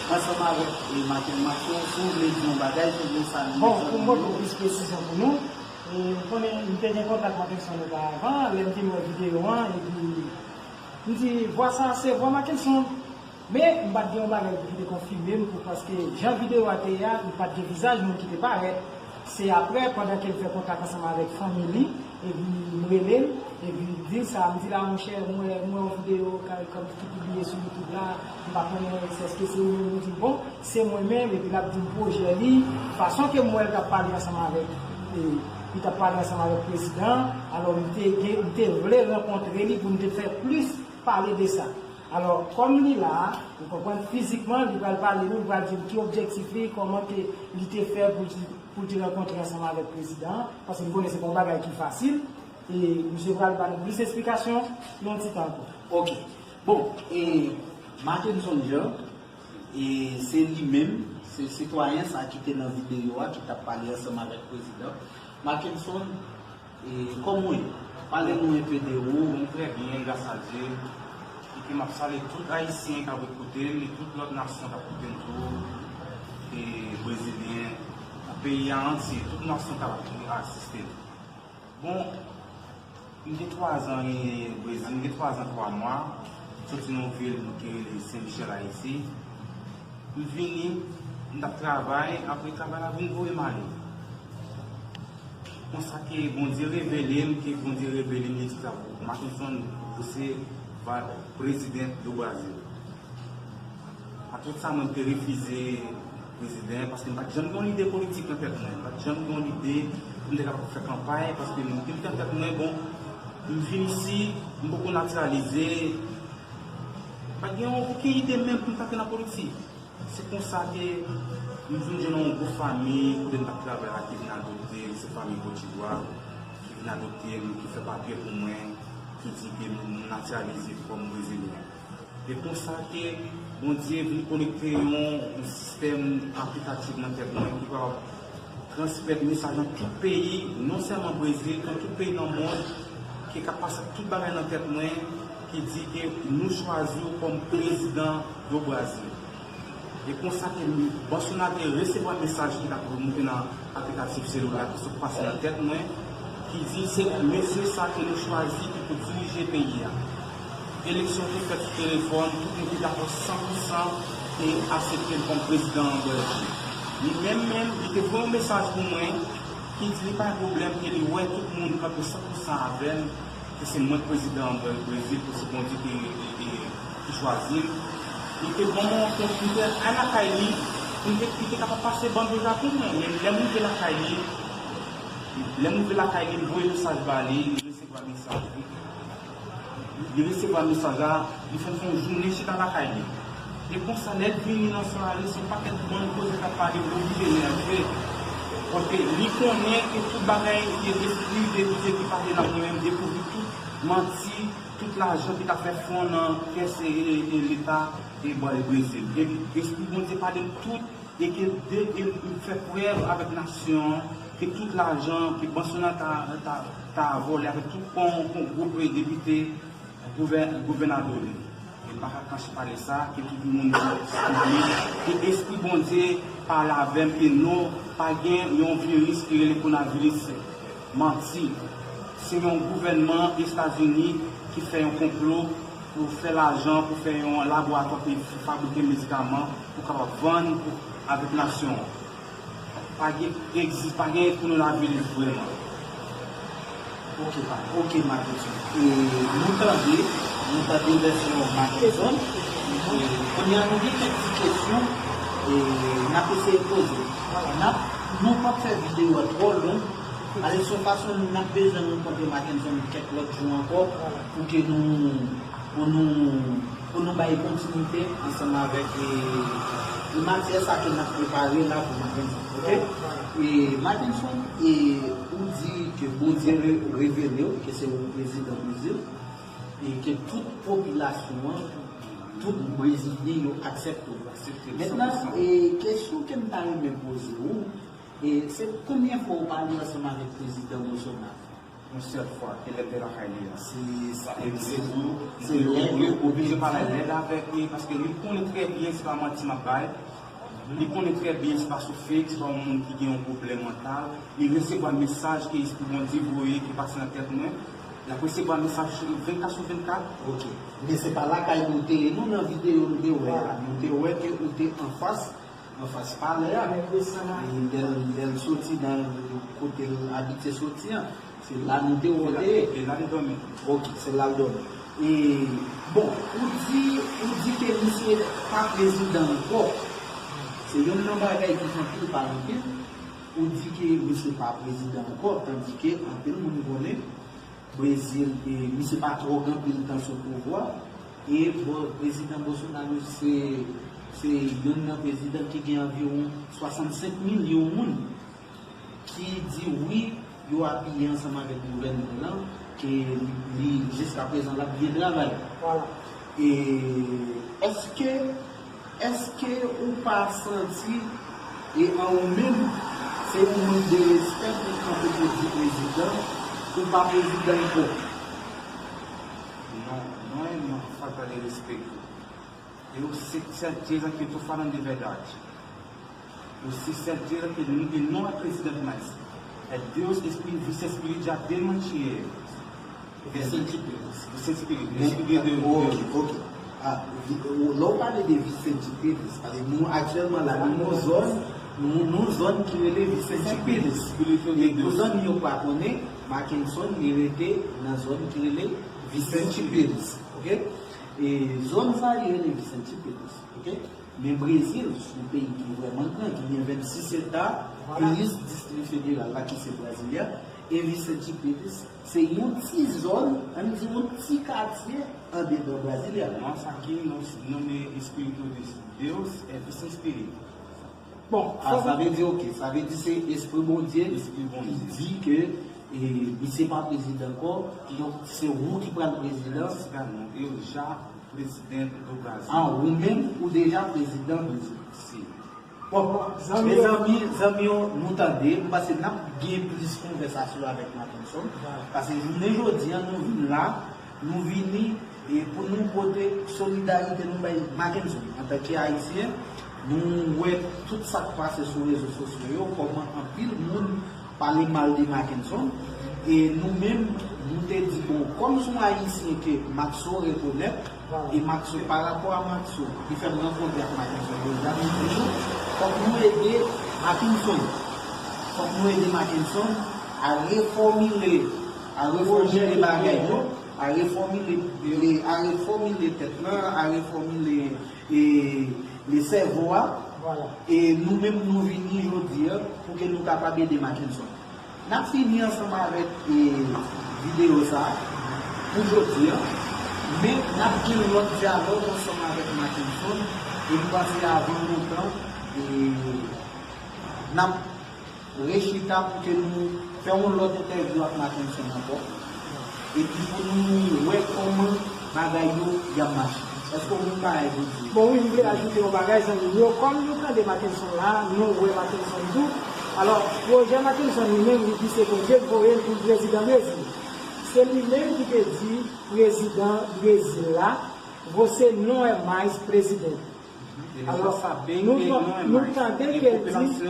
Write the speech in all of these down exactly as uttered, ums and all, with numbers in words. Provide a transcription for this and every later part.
Ansanm avèk e Maten Max, si w vle di yon bagay, si w vle salye. Bon, pou m pote plis presizyon pou nou, e, m konnen m te gen kontak Makenson oparavan, lè m te wè videyo an, epi m di, vwa sa a se vwa Makenson. Men, m pa t gen yon bagay ki te konfime m pou, paske jan videyo a te ye a, m pa t gen vizaj moun ki te parèt. Se apre, pandan ke l fè kontak ansanm avèk fanmi li, epi m rele l, epi l di sa, m di la, monchè, m wè, m wè yon videyo ka- kòm ki pibliye sou YouTube la, m pa konnen si èske se ou menm, m di bon, se mwen menm, epi l ap di m pwojè li, fason ke m wè l t ap pale ansanm avèk, e, li t ap pale ansanm avèk prezidan, alò m te gen, m te vle rankontre li pou m te fè plis pale de sa. Alò, kòm li la, ou konprann, fizikman, li pral pale nou, li pral di nou ki objektif li, kòman ke li te fè pou li, pou li te rankontre ansanm avèk prezidan an, paske m konnen se pa yon bagay ki fasil, e misye pral ba nou plis esplikasyon yon ti tan ankò. Ok. Bon, e Makenson Jean, e se li menm, se sitwayen sa ki te nan videyo a, ki t ap pale ansanm avèk prezidan. Makenson, e kòman w ye? Pale nou enpe de ou. Mwen trè byen, gras a Dye. Epi m ap salye tout Ayisyen k ap koute m, e tout lòt nasyon k ap koute m tou, e Brezilyen, peyi a antye, tout nasyon k ap asiste m. Bon, m gen twazan e Brezil, m gen twazan twa mwa, soti nan yon vil ki rele Sen Michèl, Ayiti. M vini, m t ap travay, apre travay la vin voye m ale. Konsa ke Bondye revele m, ke Bondye revele m, li di sa pou Makenson, ou se va prezidan do Brazil. Apre sa, mwen te refize prezidan, paske m pa t janm gen yon lide politik nan tèt mwen. M pa t janm gen yon lide pou m te kapab fè kanpay, paske m te mete nan tèt mwen, bon, m vin isi, m poko natiralize, m pa t gen yon okenn ide menm pou m t antre nan politik. Se konsa ke m vin jwenn yon gwoup fanmi kote m t ap travay la ki vin adopte m, se fanmi Potidwa ki vin adopte m, ki fè papye pou mwen, ki di ke m natiralize kòm brezilyen. E konsa ke Bondye vin konekte yon, yon sistèm aplikatif nan tèt mwen ki kapab transmèt mesaj nan tout peyi, non sèlman Brezil, nan tout peyi nan mond, ki ka pase tout bagay nan tèt mwen, ki di ke nou chwazi w kòm prezidan do Brazil. E konsa ke Bolsonaro te resevwa mesaj ki t ap remonte nan aplikatif selila ki sot pase nan tèt mwen, ki di se mesye sa ke nou chwazi ki pou dirije peyi a. Eleksyon te fèt sou telefòn, tout moun te dakò san pou san e aksepte l kòm prezidan an Brezil. Li menm menm, li te voye yon mesaj pou mwen ki di li pa gen pwoblèm, ke li wè tout moun kanpe san pou san avè m, ke se mwen k prezidan an Brezil, ke se Bondye ki, ki, ki chwazi m. Li te ban mwen yon kont, li te al lakay li, pou li te, li te kapab pase bann deja pou mwen. Men lè m rive lakay li, lè m rive lakay li, m voye mesaj ba li, li resevwa mesaj li. Li resevwa mesaj la, li fè m fè yon jounen chita lakay li. E konsa, lè l vini nan swa a, se yon pakèt bann koze k ap pale, m oblije nève. Paske li konnen ke tout bagay, e, espri de Bondye ki pale nan mwen, m dekouvri tout manti, tout lajan ki t ap fè fon nan kès e, e, e Leta e Brezil. E espri Bondye pale m tout, e ke de, e m fè prèv avèk nasyon an ke tout lajan ke Bolsonaro ta, ta, ta vòlè avèk tout kon, kon gwoup depite gouvè, gouvènadò li. E m pa ka kache pale sa, ke tout moun kouvri, ke espri Bondye pale avè m, ke non, pa gen yon viris ki rele konaviris. Manti. Se yon gouvènman Etazini ki fè yon konplo pou fè lajan, pou fè yon laboratwa ki fabrike medikaman pou kapab vann pou, avèk nasyon an. Pa gen egzis, pa gen konaviris vrèman. Ok, pa, ok, Makenson. E nou tande, nou tande vèsyon Makenson. E kounye a nou gen kèk ti kesyon e n ap eseye poze. N ap, nou p ap fè videyo a twò long. Alè, se yon fason n ap bezwen rankontre Makenson kèk lòt jou ankò pou ke nou, pou nou, pou nou bay kontinite ansanm avèk e, e matyè sa ke n ap prepare la pou Makenson. Ok? E Makenson, e ou di ke Bondye re, revele w ke se ou prezidan Brezil, e ke tout popilasyon an, tout Brezilyen yo aksepte w. Mentnan, e kesyon ke m ta renmen poze w, e se konbyen fwa w pale ansanm avèk prezidan Bolsonaro? Yon sèl fwa, ke lè l te lakay li a. Se sa. E se tou, se lè ke ou bezwen pale lèd avèk li, paske li konnen trè byen se pa manti m ap bay. Li konnen trè byen se pa sou fake, se pa yon moun ki gen yon pwoblèm mantal. Li resevwa mesaj ke Espri Bondye voye ki pase nan tèt mwen. L ap resevwa mesaj vennkat sou vennkat. Ok. Men se pa lakay nou te ye, non, nan videyo nou te wè a. Nou te wè ke ou te anfas anfas palè a. E lè l, lè l soti nan kote l abitye soti an, se la nou te wè l te ye. E la li dòmi. Ok, se la l dòmi. E, bon, ou di, ou di ke misye pa prezidan ankò. Se youn nan bagay ki fè anpil pale anpil. Ou di ke misye pa prezidan ankò, tandike anpil moun konnen Brezil, e, misye pa twò gen anpil tan sou pouvwa. E Bo-, prezidan Bolsonaro se, se youn nan prezidan ki gen anviwon swasannsenk milyon moun ki di wi, yo apiye ansanm avèk gouvènman lan, ke li, li, jiskaprezan, l ap byen travay. Vwala. E èske, èske ou pa santi, e an ou menm, se yon mank de respè pou kanpe pou di prezidan, ou pa prezidan ankò? Non, non, e non, falta de respeito. Eu sei certeza que eu tô falando de verdade. Eu sei certeza que ele não é presidente mais. É Deus, Espírito, Vice Espírito já desmanchou ele. Vicente Pires. Vicente Pires, Men, Espírito de ok, Deus. Ok. Ah, vi- o- lè w pale de Vicente Pires, paske nou aktyèlman la, nou nan zòn, nou nan zòn ki rele Vicente Pires. Espírito E de pou Deus. Zanmi yo pa konnen, Mackenson li rete nan zòn ki rele Vicente Pires. Ok? E zòn sa li rele Vicente Pires. Ok? Men Brezil, se yon peyi ki vrèman gran, ki gen vennsis eta, Vwala. Plis distri federal la ki se Brasilia, e Vicente Pires, se yon ti zòn, ann di yon ti katye andedan Brasilia. Mas aqui nós, nome Espírito de Deus é Vicente Pires. Bon, Ah, sa vle di, ok, sa vle di se Espri Bondye Espri Bondye. Ki di ke, e, misye pa prezidan ankò, donk se ou ki pral prezidan. Espiritualmente, eu já presidente do Brasil. Ah, ou menm, ou deja prezidan Brezil. Sim. Bon, Zanmi yo. Mezanmi, zanmi yo, nou tande, m panse n ap gen plis konvèsasyon avèk Mackenson. Vwala. Paske jounen jodi a, nou vin la, nou vini, e pou nou pote solidarite nou bay Mackenson. Antanke Ayisyen, nou wè tout sa k pase sou rezo sosyo yo, kòman anpil moun pale mal de Mackenson. E nou menm, nou te di, bon, kòm se yon Ayisyen ke Maxo rekonèt, e Maxo, pa rapò a Maxo, li fè m rankontre ak Mackenson deja, nou di nou, fòk nou ede Mackenson. Fòk nou ede Mackenson a refòmile, a refòmile bagay yo, a refòmile, a refòmile tèt lan, a refòmile, e, le sèvo a. Vwala. E nou menm nou vini jodi a pou ke nou kapab ede Mackenson. N ap fini ansanm avèk, e, videyo sa a pou jodi a, men n ap gen lòt dyalòg ansanm avèk Mackenson, e m panse avan lontan, e, n ap rechita pou ke nou fè yon lòt entèvyou ak Mackenson ankò. Epi pou nou wè kòman bagay yo y ap mache. Èske w konprann bagay yo di? Bon, wi, m vle ajoute yon bagay, zanmi m yo. Kòm nou tande Mackenson la, nou wè Mackenson tou. Alò, pwojè Mackenson li menm, li di se Bondye k voye l pou l prezidan Brezil. Se li menm ki te di prezidan Brezil la, você não é mais presidente. Alò, nou, nou tande ke l di,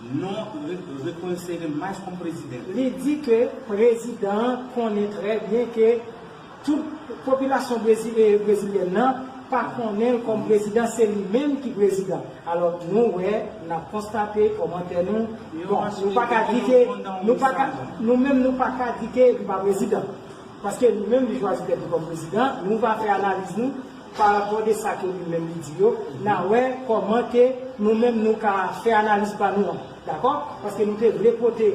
Non re- reconhecerem mais como presidente. Li di ke prezidan an konnen trè byen ke tout popilasyon brezi- eh, brezilyèn nan pa konnen l kòm prezidan, se li menm ki prezidan. Alò, nou wè, n ap konstate kòmantè nou. Bon, nou pa ka di ke, nou pa ka, nou menm nou pa ka di ke li pa prezidan. Paske li menm li chwazi tèt li kòm prezidan, nou va fè analiz nou pa rapò de sa ke li menm li di yo, n a wè kòman ke nou menm nou ka fè analiz pa nou an, dakò? Paske nou te vle pote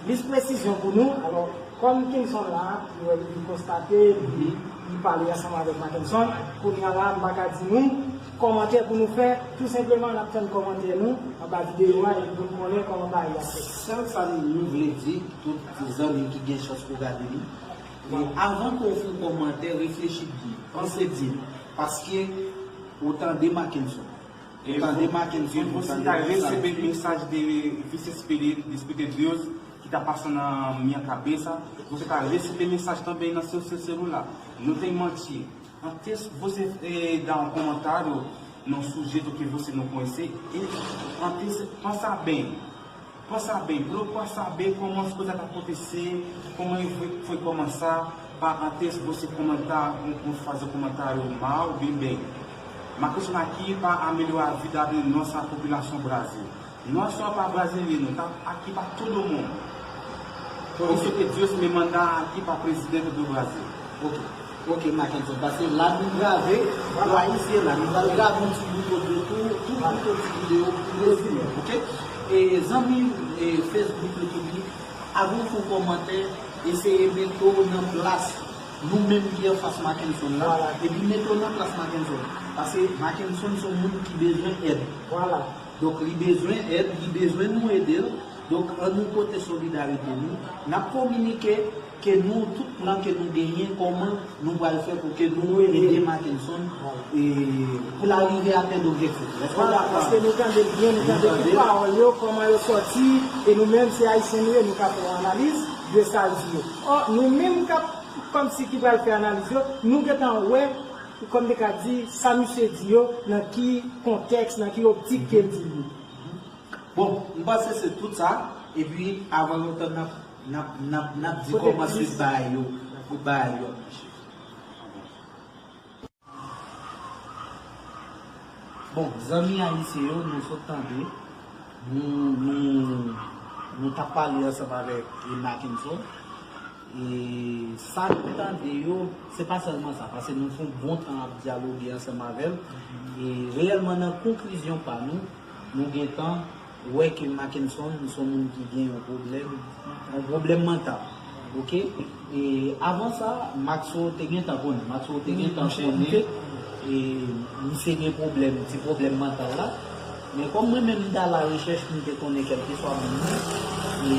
plis presizyon pou nou. Alò, kòm Kenson la, li wè, li konstate, li, li pale ansanm avèk Mackenson, kounye a la, m pa ka di nou kòmantè pou nou fè, tou senpleman, n ap tann kòmantè nou anba videyo a, epi pou n konnen kòman bagay la fèt. Sèl sa nou vle di, tout zanmi ki gen chans pou gade li, men avan ke w fin kòmantè, reflechi byen, panse byen, paske ou tande Mackenson. Ou tande Mackenson, ou tande Rosaldo. Receber mensagem de Vice Espírito, Espírito de Deus, está passando na minha cabeça, você está recebendo mensagem também no seu, seu celular. Não tem mentira. Antes você eh, dar um comentário num sujeito que você não conhece, e antes pensa bem. Pensa bem, procura saber como as coisas estão acontecendo, como foi, foi começar, para antes você comentar, um, um, fazer um comentário mal, bem, bem. Mas isso aqui para melhorar a vida da nossa população Brasil. Não é só para brasileiro, tá aqui para todo mundo. Por isso que Deus me manda aqui para presidente do Brasil. Ok, ok, Mackenson, paske la nou grave, pou Ayisyen la, nou pral grave yon ti bout de tou, tou bout ti videyo pou rezime, ok? E zanmi e Facebook yo tou di, avan w fè yon kòmantè, eseye mete w nan plas nou menm ki anfas Mackenson la, epi mete w nan plas Mackenson. Paske Mackenson se yon moun ki bezwen èd. Donk li bezwen èd, li bezwen nou ede l. Donk ann nou pote solidarite nou. N ap kominike ke nou, tout plan ke nou genyen, kòman nou pral fè pou ke nou ede Mackenson e, pou l arive atenn objektif li. Èske w dakò avè m? Paske nou tande l byen, nou tande tout pawòl yo, kòman yo sòti, e nou menm se Ayisyen nou ye, nou ka fè yon analiz de sa l di yo. Ò, nou menm k ap kòmsi ki pral fè analiz yo, nou gentan wè, kòm te ka di, sa misye di yo, nan ki kontèks, nan ki optik ke l di l yo. Bon, m panse se tout sa, epi avan lontan n ap, n ap, n ap, n ap di kòman swit bagay yo, swit bagay yo ap mache. Bon, zanmi ayisyen yo, nou sot tande, nou, nou, nou t ap pale ansanm avèk Mackenson. E sa nou tande yo, se pa sèlman sa, paske nou fè yon bon tan ap dyaloge ansanm avè l. E reyèlman, nan konklizyon pa nou, nou gentan wè ke Mackenson se yon moun ki gen yon pwoblèm, yon pwoblèm mantal. Oke? E avan sa, Maxo te gentan konnen, Maxo te gentan konnen e misye gen pwoblèm, ti pwoblèm mantal la. Men kòm mwen menm m t alarechèch, m te konnen kèlkeswa moun nan, e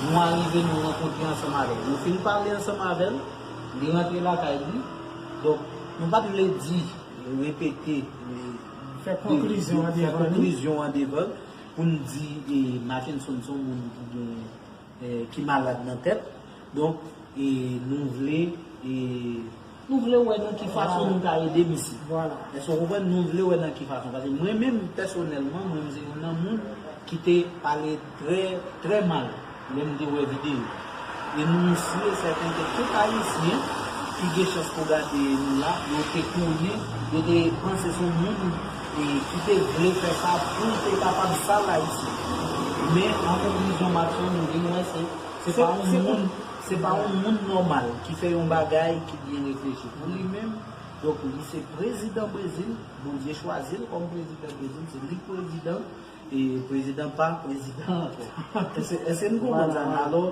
nou arive nou rankontre ansanm avè l. Nou fin pale ansanm avè l, li rantre lakay li. Donk, nou pa t vle di, repete, e, fè konklizyon an devan li. Fè konklizyon an devan l pou n di e, Mackenson se yon moun ki gen e, ki malad nan tèt. Donk, e, nou vle e, nou vle wè nan ki fason nou ka ede misye. Èske w konprann? Nou vle wè nan ki fason. Paske mwen menm, pèsonèlman, mwen menm se youn nan moun ki te pale trè, trè mal lè m te wè videyo. E nou si e sèten ke tout Ayisyen ki gen chans pou gade nou la, yo te konnen, yo te panse se yon moun e, ki te vle fè sa pou l te kapab sal Ayisyen. Men, an konklizyon, Maxo, nou vin wè se, se pa yon moun, se pa yon moun nòmal ki fè yon bagay ki byen reflechi pou li menm. Donk, li se prezidan Brezil, Bondye chwazi l kòm prezidan Brezil, se li k prezidan, e prezidan pa prezidan ankò. Èske, èske nou konprann sa? Alò,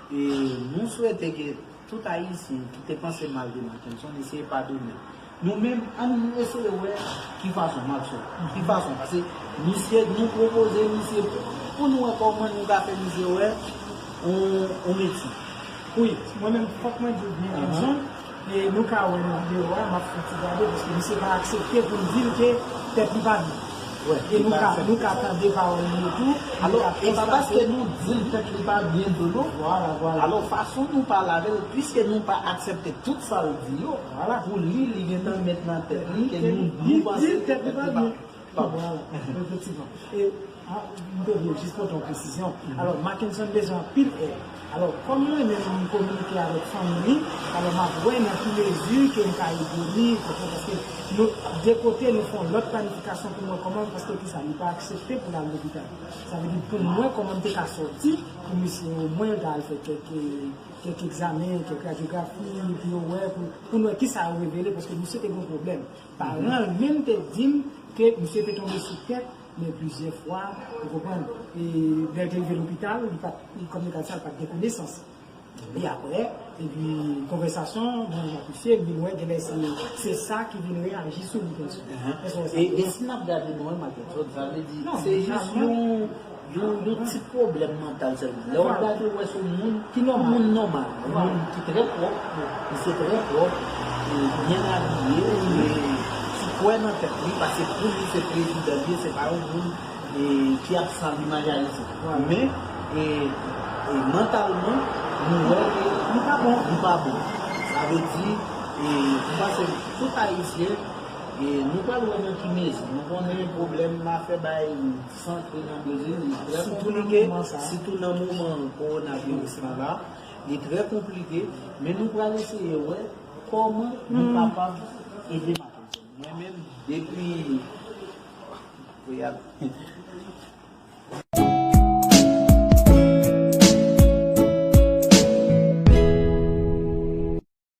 e, nou swete ke tout Ayisyen ki te panse mal de Mackenson, eseye padone l. Nou menm, ann nou eseye wè ki fason, Maxo, ki fason, paske misye, nou pwopoze misye pou, pou nou wè kòman nou ka fè misye wè on, on medsen. Wi, mwen menm, fòk mwen di w byen, Edson, e nou ka wè nan videyo a, m ap fè ti gade, paske misye pa aksepte pou n di l ke tèt li pa byen. E nou ka, nou ka tande pawòl li yo tou. Alò, e pa paske nou di l tèt li pa byen tou non. Vwala, vwala. Alò, fason nou pale avè l, piske nou pa aksepte tout sa l di yo, pou li, li gentan met nan tèt li ke nou, nou panse tèt li pa byen. Vwala, efektivman. E, a, m te vle jis pote yon presizyon. Alò, Mackenson bezwen anpil èd. Alò, kòm mwen menm m kominike avèk fanmi li, alò m ap wè nan ki mezi ke m ka ede li, konprann, paske nou, de kote, nou fè yon lòt planifikasyon pou mwen kòman, paske kisa, li pa aksepte pou l al lopital. Sa vle di, pou mwen, kòman m te ka sòti, pou misye omwen l ta al fè kèk, kèk egzamen, kèk radyografi, pou yo wè, pou, pou n wè kisa yo revele, paske misye te gen yon pwoblèm. Paran l menm te di m ke misye te tonbe sou tèt, men plizyè fwa, ou konprann, e lè l te rive lopital, li pa t, kòm li ka di sa, li pa t gen konesans. E apre, epi konvèsasyon, mwen jan apresye, m vin wè genlè se, se sa ki vin reyaji sou li kòmsi. E, e si n ap gade nou wè Mackenson, sa vle di, se jis yon, yon, yon ti pwoblèm mantal sèlman. Lè w ap gade, w wè se yon moun ki nòmal, yon moun nòmal, yon moun ki trè pwòp, misye trè pwòp, e byen abiye, e ti kwè nan tèt li, paske pou li se prezidan li ye, se pa yon moun e, ki ap sal imaj Ayiti. Men, e, E mantalman, nou wè ke nou pa bon. Nou pa bon. Sa vle di, e, nou panse tout Ayisyen, e, nou pral wè nan ki mezi. Nou konnen pwoblèm afè bay san antre nan Brezil, li trè konplike, sitou nan moman kowonaviris la la. Li trè konplike, men nou pral eseye wè kòman nou kapab ede Mackenson. Mwen menm, depi,